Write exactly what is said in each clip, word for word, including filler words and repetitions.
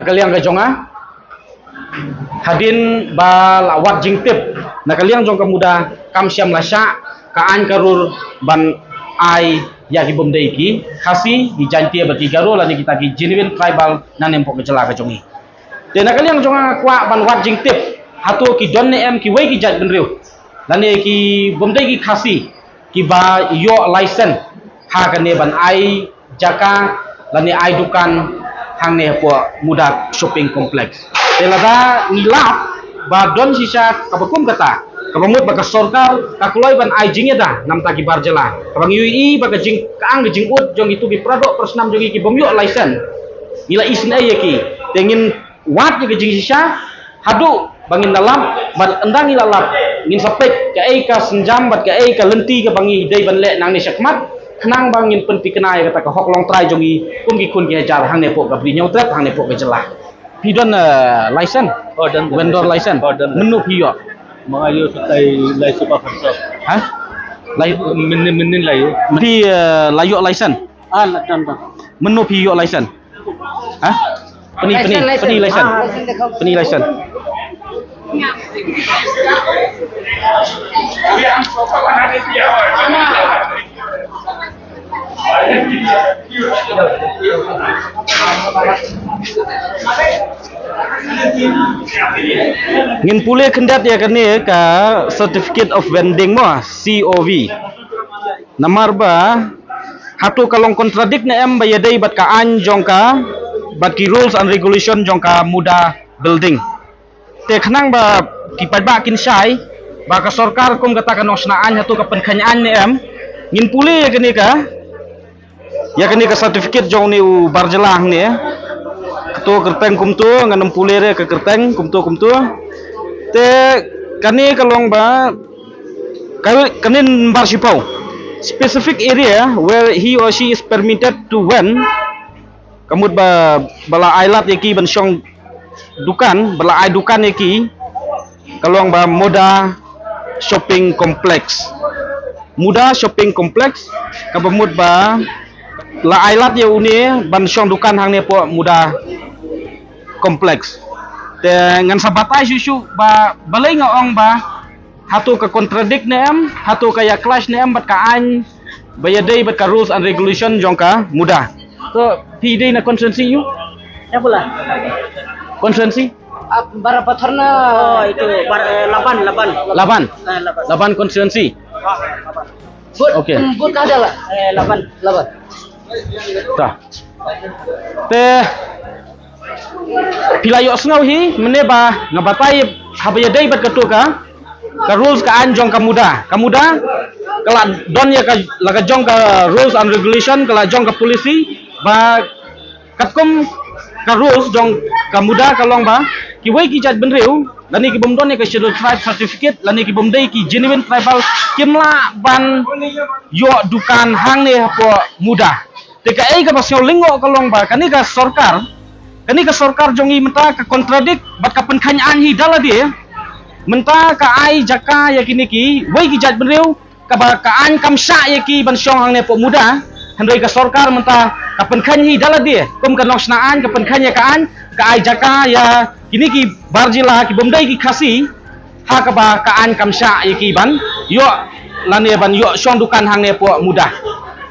Ka liang ka jong nga, hadien ba la wad jingtip na ka liang jong ka MUDA, kam shym la shah ka aiñ ka rul ban ai ïa ki bym dei ki Khasi, ki Jaiñtia bad ki Garo lane kita ki genuine tribal nangne hapoh ka jylla ka jong ngi. Te na ka liang jong nga kwah ban wad jingtip hato ki don ne em kiwei ki jaitbynriew lane ki bym dei ki Khasi kiba ïoh license ha kane ban ai jaka lane ai dukan hangne hapoh MUDA Shopping Complex. Te lada ngi lap ba don shisha kaba kum kata, kaba mut ba ka sorkar ka kloi ban ai jingïada na bynta ki bar jylla, kaba ngi ïohi ba ka jing, ka ang ka jingud jong kitu ki para doh para snam jong ngi ki bym ïoh license, ngi la isynei ïa ki. Te ngin wad ïa ka jingshisha haduh ba ngin da lap, bad ynda ngi la lap ngin sa peit kaei ka sienjam bad kaei ka lynti kaba ngi dei ban leh nangne shakhmat, khnang ba ngin pynthikna ïa kata ka hok longtrai jong ngi kum ki khun ki hajar hangne hapoh ka Bri Hynñiewtrep, hangne hapoh ka jylla. Phi don, eh, license? Oh, don. Vendor license? Oh, don. Mynno phi ïoh? Ma nga ïoh sa tai lai suba kharsa. Ha? Lai mynnin, mynnin lai ïoh. Phi, eh, la ïoh license? Ah, la don, don. Mynno phi ïoh license? Ha? Pynï, pynï, license, pynï license. License. Ah, license. Pynï license. Ngin pule khyndiat ïa kane ka Certificate of Vending mo, C O V. Namar ba hato ka long contradict ne em ba ïadei bad ka aiñ jong ka, bad ki rules and regulation jong ka MUDA building. Te khnang ba ki paidbah kin shai ba ka sorkar kum kata ka nongshna aiñ hato ka pynkheiñ aiñ ne em, ngin pule ïa kane ka, ïa kane ka certificate jong une u bar jylla hangne. Kato kyrteng kumto, ngan ym pule re ka kyrteng kumto kumto. Te kane ka long ba ka, kane nambar shiphew, specific area where he or she is permitted to vend. Ka mut ba, ba la ai lad ïa ki ban shong dukan, ba la ai dukan ïa ki, ka long ba MUDA Shopping Complex. MUDA Shopping Complex, kaba mut ba la ai lad ïa une ban shong dukan hangne hapoh MUDA Complex. Te ngan sa batai shuh shuh ba balei nga ong ba hato ka contradict ne em, hato ka ïa clash ne em bad ka aiñ ba ïadei bad ka rules and regulation jong ka MUDA. To, phi dei na constituency ïa u? Ïa pula. Constituency? Ah, Barapathar na. Oh, itu, Bar-, eh, Laban, Laban. Laban? Eh, Laban. Laban constituency. Booth, okay. Hmm, booth ka dei la? Eh, Laban. Laban. Ta. Te phi la ïohsngew hi mynne ba nga batai haba ïadei bad kato ka, ka rules ka aiñ jong ka MUDA. Ka MUDA ka la don ïa ka, la ka jong ka rules and regulation, ka la jong ka policy ba katkum ka rules jong ka MUDA ka long ba kiwei ki jaitbynriew lane ki bym don ïa ka Scheduled Tribe certificate lane ki bym dei ki genuine tribal kim lah ban ïoh dukan hangne hapoh MUDA. Te kaei kaba sngew lyngngoh ka long ba kane ka sorkar, kane ka sorkar jong ngi mynta ka contradict bad ka pynkheiñ aiñ hi da lade. Mynta ka ai jaka ïa kine kiwei ki jaitbynriew kaba ka aiñ kam shah ïa ki ban shong hangne hapoh MUDA. Hynrei ka sorkar mynta ka pynkheiñ hi da lade, kum ka nongshna aiñ ka pynkheiñ ïa ka aiñ, ka ai jaka ïa kine ki bar jylla ki bym dei ki Khasi ha kaba ka aiñ kam shah ïa ki ban ïoh lane ban ïoh shong dukan hangne hapoh MUDA.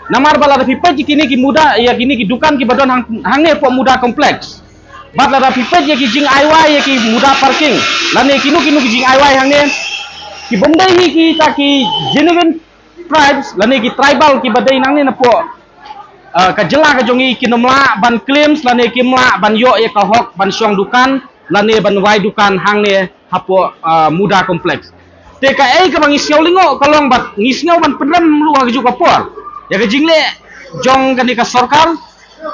Namar ba lada phi peit ïa kine ki MUDA, ïa kine ki dukan kiba don hang, hangne hapoh MUDA Complex, bad lada phi peit ïa ki jingai wai ïa ki MUDA parking lane kino kino ki jingai wai hangne, ki bym dei hi kita ki genuine tribes lane ki tribal kiba dei nangne napoh, ah, ka jylla ka jong ngi, kin ym lah ban claim lane kim lah ban ïoh ïa ka hok ban shong dukan lane ban wai dukan hangne hapoh, ah, MUDA Complex. Te kaei kaba ngi sngew lyngngoh ka long ba ngi sngew ban pynrem ruh ha kajuh ka por ïa ka jingleh jong kane ka sorkar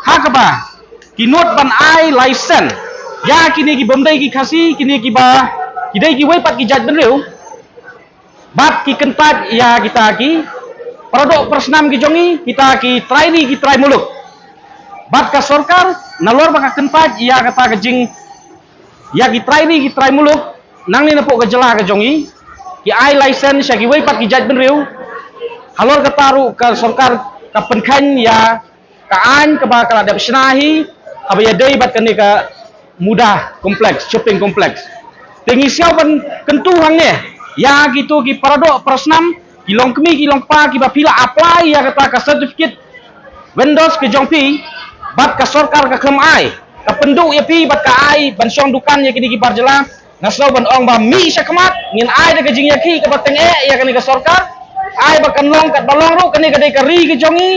ha kaba ki nud ban ai license ïa kine ki bym dei ki Khasi, kine kiba ki dei kiwei pat ki jaitbynriew. Bad ki kyntait ïa kita ki para doh para snam ki jong ngi, kita ki trai ri ki trai muluk. Bad ka sorkar nalor ba ka kyntait ïa kata ka jing, ïa ki trai ri ki trai muluk nangne napoh ka jylla ka jong ngi, ki ai license sha kiwei pat ki jaitbynriew. Halor kata ruh ka sorkar ka pynkheiñ ïa ka aiñ kaba ka la dep shna hi haba ïadei bad kane ka Muda Complex, shopping complex. Te ngi sngew ban kyntu hangne ïa kito ki paradoh parasnam, ki longkmie ki longkpa kiba phi la apply ïa kata ka certificate vendors ka jong phi, bad ka sorkar ka khlem ai, ka pynduh ïa phi bad ka ai ban shong dukan ïa kine ki bar jylla. Nga sngew ban ong ba mih shakhmat, ngin ai da ka jingïakhih kaba tyngeh ïa kane ka sorkar. Ai ba kan long katba long ruh, kane ka dei ka ri ka jong ngi.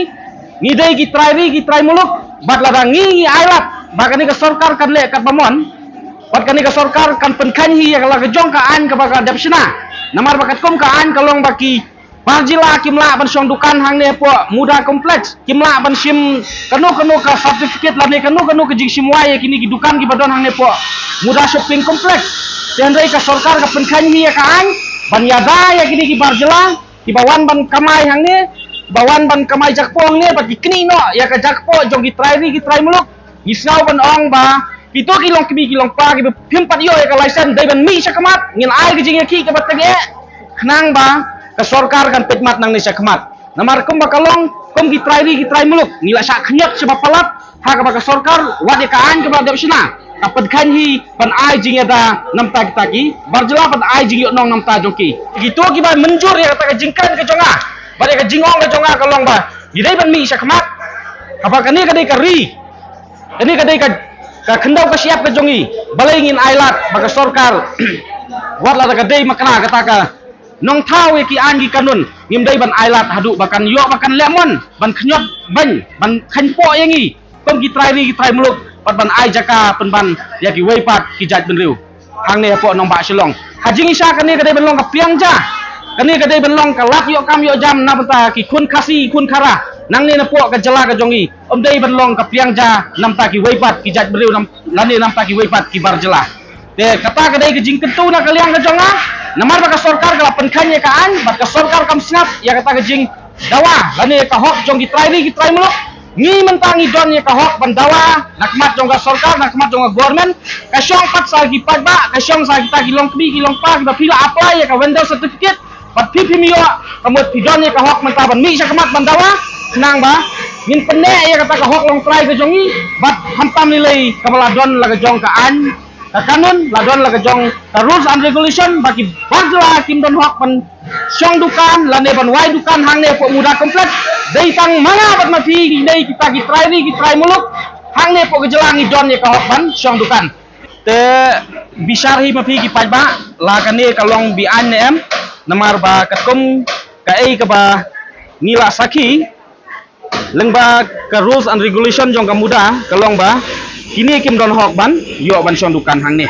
Ngi dei ki trai ri ki trai muluk, bad lada ngi ngi ai lad ba kane ka sorkar kan leh katba mon, bad kane ka sorkar kan pynkheiñ hi ïa ka la ka jong ka aiñ kaba ka dep shna. Namar ba katkum ka aiñ ka long ba ki bar jylla kim lah ban shong dukan hangne hapoh Muda Complex, kim lah ban shim kano kano ka certificate lane kano kano ka jingshim wai ïa kine ki dukan kiba don hangne hapoh Muda Shopping Complex. Te hynrei ka sorkar ka pynkheiñ hi ïa ka aiñ ban ïada ïa kine ki bar jylla kiba wan ban kamai hangne, ba wan ban kamai jakpoh hangne, bad ki knieh noh ïa ka jakpoh jong ki trai ri ki trai muluk. Ngi sngew ban ong ba kito ki longkmie ki longkpa kiba phim pat ïoh ïa ka license, dei ban mih shakhmat, ngin ai ka jingïakhih kaba tyngeh, khnang ba ka sorkar kan peit mat nangne shakhmat. Namar kumba ka long, kum ki trai ri ki trai muluk, ngi la shah khñiot shaba palat ha kaba ka sorkar wad ïa ka aiñ kaba dep shna, ka pynkheiñ hi ban ai jingïada namta kita ki bar jylla, ban ai jingïohnong namta jong ki. Kito kiba mynjur ïa kata ka jingkren ka jong nga bad ïa ka jingong ka jong nga ka long ba ngi dei ban mih shakhmat. Haba kane ka dei ka ri, kane ka dei ka, ka khyndew ka shyiap ka jong ngi. Balei ngin ai lad ba ka sorkar, wat lada ka dei makna kata ka nongthaw ïa ki aiñ ki kanun, ngim dei ban ai lad haduh ba kan ïoh, ba kan leh mon ban khñiot beiñ, ban kheiñpoh ïa ngi kum ki trai ri ki trai muluk, bad ban ai jaka pynban ïa kiwei pat ki jaitbynriew hangne hapoh nongbah Shillong. Ha jingshisha kane ka dei ban long ka pliang ja, kane ka dei ban long ka lad ïoh kam ïoh jam na bynta ki khun Khasi, ki khun Khara nangne napoh ka jylla ka jong ngi. Ym dei ban long ka pliang ja namta kiwei pat ki jaitbynriew nam, lane namta kiwei pat ki bar jylla. Te kata ka dei ka jingkyntu na ka liang ka jong nga. Namar ba ka sorkar ka la pynkheiñ ïa ka aiñ, bad ka sorkar kam sngap ïa kata ka jingdawa lane ka hok jong ki trai ri ki trai muluk. Ngi mynta ngi don ïa ka hok ban dawa na khmat jong ka sorkar, na khmat jong ka government. Ka shong pat sa ki paidbah, ka shong sa kita ki longkmie ki longkpa kiba phi la apply ïa ka vendor certificate, bad phi phim ïoh, ka mut phi don ïa ka hok mynta ban mih shakhmat ban dawa, khnang ba ngin pynneh ïa kata ka hok longtrai ka jong ngi, bad khamtam lei lei kaba la don la ka jong ka aiñ, ka kanun, la don la ka jong ka rules and regulation, ba ki bar jylla kim don hok ban shong dukan lane ban wai dukan hangne hapoh Muda Complex. Dei tang ma nga bad ma phi, dei kita ki trai ri ki trai muluk hangne hapoh ka jylla ngi don ïa ka hok ban shong dukan. Te bishar hi ma phi ki paidbah, la kane ka long be-aiñ ne em, namar ba katkum kaei kaba ngi la sakhi lyngba ka rules and regulation jong ka Muda, ka long ba kine kim don hok ban ïoh ban shong dukan hangne.